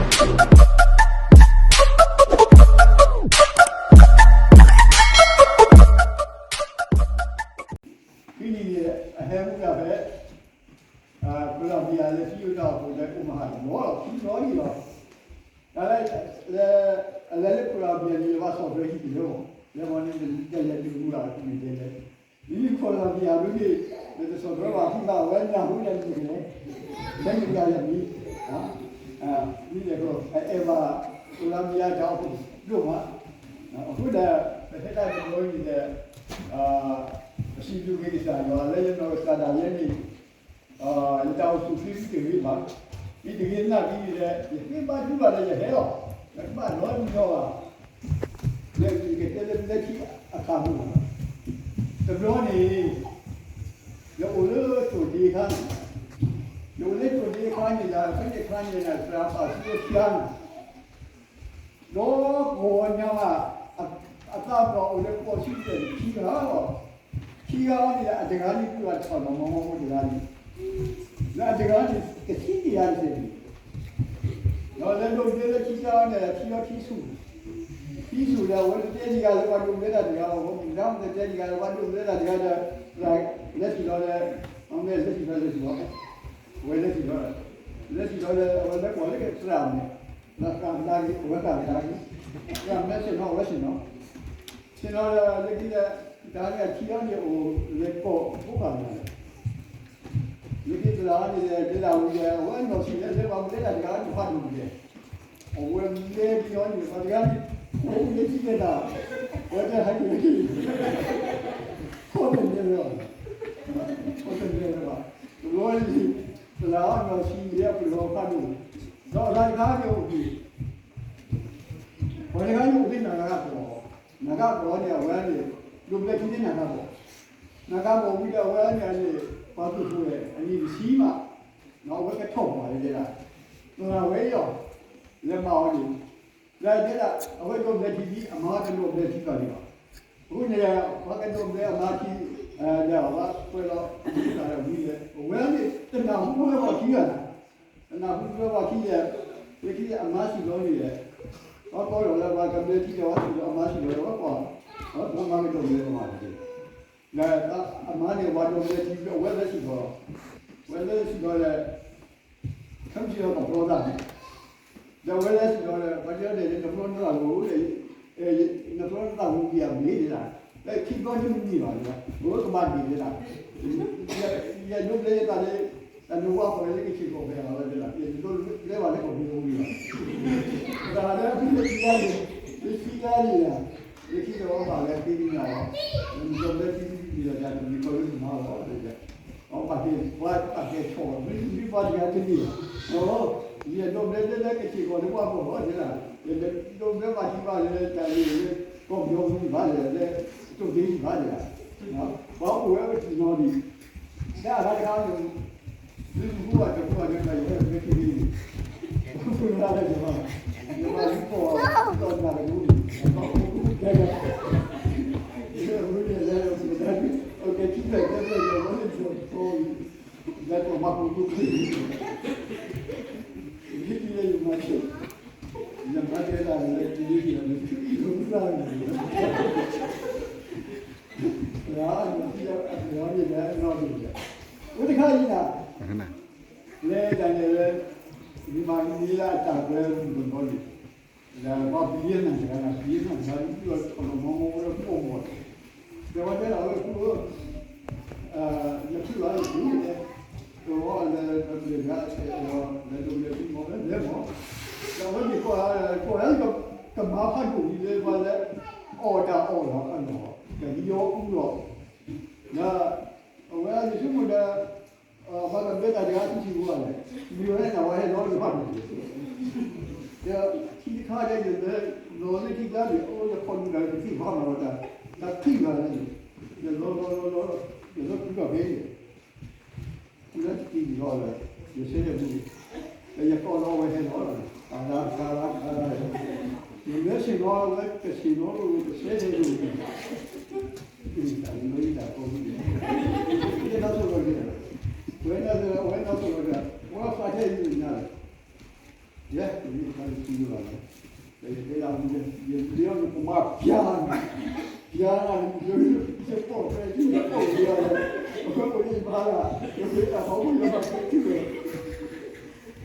ဖဲန့ၣ်န့ၣ် အဟဲမူဒၣ်ဖဲ Colombia လၢထံယိာ်တၢ်အိၣ်ဖှိၣ်ဒီး Omaha တဘျီလီၤ ခံဘျီန့ၣ်လီၤ. တၢ်လၢ အလဲၤလၢ Colombia န့ၣ် ယဘၣ်ဆီၣ်ထွဲဟံၣ်က့ၤလၢမီၢ် လၢမီၢ်န့ၣ် နလဲၤဒုးမူဒၣ်န့ၣ်လဲၤ မ့မ့ၢ် Colombia ဒ်န့ၣ် နတဆီၣ်ထွဲဘၣ်ဟံၣ်ဘၣ် အဝဲနၢ်ဟူဒၣ်န့ၣ်ကလဲၤ လၢနကလဲၤမံၤ ဒ်န့ၣ်အဃိ အအဲၣ်ဘၣ် Colombia တၢ်အိၣ်ဖှိၣ်ဒိၣ်မး အဃိဒီး ပဟဲတၢ်တဘျီအံၤဒီး ပစံးဘျုးက့ၤကစၢ်ယွၤ လၢယနီၢ်ကစၢ်ဒၣ်ယဲန့ၣ် ယတၢ်အိၣ်ဆူၣ်ချ့မ့ၢ်တဂ့ၤဘၣ်, မ့ၢ်တဂ့ၤနာ်က့ဒီး ယဃ့ဘါထုဘၣ်ဒီးယဟဲလီၤ, ယကဘၣ်နီတဘျီဘၣ်, လၢယကတဲလၢလၢခံအခါပူၤလီၤ. တဘျီန့ၣ် ယအိၣ်လၢတိၢ်ဒ့အခါန့ၣ်, ယအိၣ်လၢတိၢ်ဒ့အခါန့ၣ်ဒီး ဖဲန့ၣ်အခါန့ၣ် သရၣ်ပာ်စုအဆှါန့ၣ် ဒီးကိးညါဘၣ် အသးပှၢ်အိၣ်လၢကီၢ်ဆူၣ်န့ၣ် ခံဂၤလီၤ. ခံဂၤန့ၣ် အတဂၤန့ၣ် ကူၣ်ဘၣ်ထီၣ်လီၤမီၢ်မီၢ်ဖိတဂၤန့ၣ်, ဒီးအတဂၤန့ၣ် ကသံတဂၤတစဲးန့ၣ်, ဒီးလဲၤဒိးဘျၢလၢခံဂၤန့ၣ် ထံလီၤထံဆူၣ်, ထံဆူၣ်ဒီး အဝဲတတဲတဂၤလၢပှၤဒိးဘျၢတၢ်တဂၤဘၣ်, အဝဲမ့ၢ်တတဲတဂၤလၢပှၤဒိးဘျၢတၢ်တဂၤဒီး လဲၤစံၣ်လီၤဒီး အဝဲလဲၤစံၣ်လီၤလဲၤစံၣ်လီၤ, အဝဲလဲၤစံၣ်လီၤ, လဲၤစံၣ်လီၤဒီး အဝဲလဲၤကွၢ်လၢကသရၣ်န့ၣ် ဒီးဃၣ်ကဒါက့ၤ အဝဲဃၣ်ကဒါက့ၤ, သရၣ်မ့ၢ်ဆ့ၣ်နီၤ အဝဲဆ့ၣ်နီၤ, ဆ့ၣ်နီၤဒီး လၢခံဒီး တၢ်န့ၣ်အထံအီၤန့ၣ်အိၣ်လၢကီၢ်ဖိဃာ်န့ၣ်, လၢခံသရၣ်န့ၣ်ဒီး တဲဒၣ်ဝံၤဒီး အဝဲအနီၢ်ဆံးလဲၤလၢပှၤမူၤလဲၤတၢ်တဂၤန့ၣ် ဖးဒိၣ်န့ၣ်, အဝဲလဲၤက့ၤအီၤန့ၣ် ပှၤတဂၤန့ၣ် အိၣ်လၢခံသ့ၣ်တၢ်, အဝဲတဲဟဲက့ၤလၢခံ ခီၣ်တလဲၤဝဲဘၣ်, ခီၣ်တလဲၤဝဲဘၣ်, တဘျီန့ၣ် သရၣ်အနီၢ်ဆံးန့ၣ် အပလီၢ်ဖးဒိၣ်, ဒီးအဂၤတခါန့ၣ်အိၣ်က့ၤ ပှၤတဂၤန့ၣ်အိၣ်ဖဲနၤဂၤကီၢ်, နၤဂၤကီၢ်န့ၣ် အဝဲန့ၣ် ဒိးဘျၢထံဖဲနၤဂၤကီၢ်, နၤဂၤကီၢ်ဝံၤဒီးအဝဲန့ၣ်န့ၣ် ပှၤသုးဖိဝဲ အနံၣ်တဆံဘၣ်, အဝဲကထီၣ်ပှၢ်ဝဲဒၣ်, သရၣ်ဝဲအံၤလီၤ, လဲၤမၤအီၤန့ၣ်, ဒီးတဲဒၣ် အဝဲဒိးဘျၢထံဒ် အမါတဒိးဘျၢထံဘၣ်န့ၣ်လီၤ, အဃိန့ၣ် ပှၤကဒိးဘျၢအမါထံ, ဒီးအဝဲကွဲးလီၤ သရၣ်ဝံၤဒီး အဝဲန့ၣ် တနၢ်ဟူဝဲပှၤခံဂၤန့ၣ် တနၢ်ဟူဝဲပှၤခံဂၤ, လၢခံအမါစံၣ်လီၤန့ၣ်, ပှၤကိးလီၤလၢပှၤကဘျၢထံဒီး ပှၤစံၣ်လီၤအမါစံၣ်လီၤဒီး ပှၤကိး, ပှၤမၤကဒိးဘျၢပှၤန့ၣ်, ဒီးအမါန့ၣ် ပှၤဒိးဘျၢထံ အဝဲလဲၤစံၣ်လီၤ, အဝဲလဲၤစံၣ်လီၤဒီး ခဲမုၢ်ဆ့ၣ်ဒီးပှၤဖျီသးန့ၣ်, ဒီးအဝဲလဲၤစံၣ်လီၤဒီး ပှၤတဲဒၣ် နဖျီနသးဝံၤဒီး နဖျီနသးဝံၤက့ၤအမ့ၢ်ဒၣ်, လၢခံဘျီန့ၣ်မ့ၢ်ဘၣ်န့ၣ်, အဝဲကဘၣ်ဒံးဒၣ်, ယဒိးဘျၢယသးလၢ တၢ်နဝၤဃီလၢကဆ့ၣ်ကီၢ်ဖဲအဝဲဒၣ်, ယဒိးဘျၢပှၤလၢကီၢ်ဖဲအဝဲဒၣ်, တၢ်လၢအဖုလၢခံဂၤန့ၣ်, လၢခံဂၤန့ၣ်, လၢခံဂၤအီၤဘၣ်လၢသ့ၣ်ညါလီၤ, နဒိးဘျၢထံဒ်န့ၣ်ဒီး တၢ်တမံၤဃီလၢနမါလီၤ, အပာ်ကဲပှၤပာ်ကဲဆီၣ် မ့ၢ်ပှၤတဂၤတမံၤ, ယဒိးဘျၢလၢလၢကဆ့ၣ်ကီၢ်လၢပှၤကီၢ်လီၤန့ၣ်, ယဒိးဘျၢပှၤထံဘၣ်လၢတၢ်လၢ ကီၢ်ပယီၤမုၣ်ဘၣ်လဲၣ်, လၢကီၢ်ဒ့ဘၣ်လဲၣ်, ပှၤအိၣ်ဝဲပတနီၤဒံး, တၢ်အဂၤတခါန့ၣ် သုမူဘၣ်တပူၤဘၣ်ဒီး တၢ်ယဟဲဝဲခံန့ၣ်, ပူၤလၢ်လၢယဘၣ်, ယဘၣ်လၢကီၢ်လီၤနၢ်ကဒိၣ်န့ၣ်, ကီၢ်ပူၤကဲကဲ, ယဝဲန့ၣ်လဲၤလီၤစံးတၢ်, အကဲခံဖျၢၣ်သၢဖျၢၣ်ဒီး ဝဲန့ၣ်ကီၢ်ပူၤ, လၢကီၢ်မၤပူၤပူၤ, ယဟံးလၢယမၤဆ့, ယမၤတဲဒၣ်လၢကလံၤလံၤလံၤ, ယမၤ ဝဲတခါအံၤန့ၣ်, လၢတၢ်န့ၣ်လၢ ယမၤကမံၤလၢအတၢ်ကွဲမုၢ်ကဘီန့ၣ်, ဒီးပှၤပျံၤနၤတဂၤန့ၣ် ပျံၤနၤတဂၤန့ၣ် ဒ်သိးထီၣ်လီၤမီၢ်မီၢ်ဝဲလၢပှၤမီၢ်န့ၣ်, ဒီးဝဲတဲဒၣ်ဝဲ ဖုဧၢ, ယဖုလီၤယဖုလဲၣ်, ဒီးလဲၤဒိးဘျၢဂၤ, လဲၤဒိးဘျၢထံမီၢ်လဲၣ်မီၢ်, ဒီးအဝဲန့ၣ်ကွၢ်, ကွၢ်လၢကမၤဖးဒိၣ်ဒ်လဲၣ် ပှၤလၢ အီၣ်တၢ်အီၣ်လီၤအလီၢ်, ကယီအူလီၤ, ဒီး အဝဲယဆိကမိၣ်ဒီး ပှၤကဘျၢတၢ်တဂၤဆူၣ်ဆူၣ်ဝဲလဲၣ်, မ့ၢ်ဝဲန့ၣ် ပှၤဟဲလီၤလၢဖးဒိၣ်န့ၣ်, ဒီးထံတခါဒီး ယလဲၤလီၤလၢထံကျါန့ၣ် အိၣ်ယခီၣ်ဒူၣ်တၢ်ကသံၣ်ဖးမၤလီၤတၢ်, တၢ်ဖံးဘၣ်န့ၣ်, ယလီၤလီၤလီၤလီၤ, ယလီၤဃုာ်ဒီးဖဲန့ၣ်, လၢတကံၢ်လီၤလၢ ယဆဲးယမူန့ၣ်, ဒီးယကိးလီၤဝဲဟဲလီၤလီၤ, တၢ်လၢတၢ်လၢတၢ်လၢ, ယမ့ၢ်ဆ့ၣ်နီၤဝဲ ကဆ့ၣ်နီၤလိာ် ကဆဲးတဲလိာ်န့ၣ်, တၢ်လၢတၢ်ကိးမုၢ်န့ၣ်, ယဲဒၣ်ဆိၣ်လီၤက့ၤ, ဝဲဒၣ်ဆိၣ်လီၤက့ၤ, ဝဲဖးထဲအံၤညါလီၤ, ယဲ, တမ့ၢ်ဖး တၢ်ဖီခိၣ်ယွၤဘၣ်သ့ၣ်ထံၣ်ဝဲ,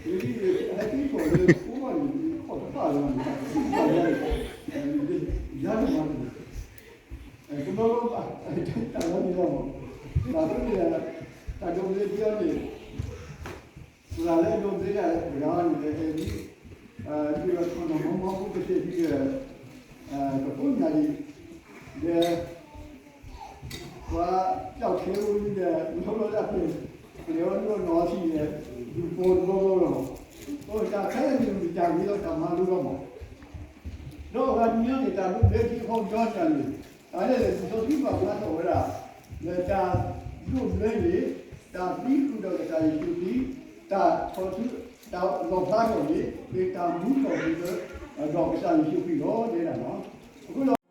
ဟဲက့ၤထီၣ်လၢဖိဘၣ်န့ၣ် ခီၣ်တဖၣ်လီၤန့ၣ် တၢ်သံကွၢ်ယၤန့ၣ် ယၤန့ၣ်မၤတၢ်န့ၣ် ကဘီလီၤဘၣ် တၢ်လီၤန့ၣ်လီၤမး, ဘၣ်ဆၣ်န့ၣ် တၢ်ဒိးဘျၢထံအီၤန့ၣ် သရၣ်လၢအဒိးဘျၢတၢ်လၢပှၤဂၤန့ၣ် ဟဲဒ် ဒ်သိးတနီၤမီမီဖိကတဲာ်ဒ်ဒီး ကဖိညၣ်ဒံး ဒီး ပှၤကၠီၣ်ခဲအိၣ်ဒ်ဒီး လီၤလီၤလၢအပျဲၢ် ပျဲၢ်အီၤဒ်အီၤနီၤထံၣ်ဒီး ဒုးပိာ်တဘျီဘျီလီၤ. အဃိတၢ်ခဲအံၤန့ၣ် မ့ၢ်တၢ်ဂ့ၤလီၤ တၢ်မၤလိလီၤမး, ဒီးအဂၤတမံၤန့ၣ် တၢ်ဒိးဘျၢထံအဖီခိၣ်န့ၣ် တၢ်လၢလံာ်စီဆှံပာ်ဖျါထီၣ်ဝဲဒၣ် လၢတၢ်ဒိးဘျၢန့ၣ် တၢ်သံဃုာ်ဒီးကစၢ်ယ့ၣ်ၡူးခရံာ်, တၢ်ထီၣ်ဆူ တၢ်လီၣ်ဖျါထီၣ်န့ၣ် မ့ၢ်တၢ်မူထီၣ်က့ၤလၢ ဒီးကစၢ်ယ့ၣ်ၡူးခရံာ်လီၤ တဲဒၣ်လီၤ. အဃိဒီး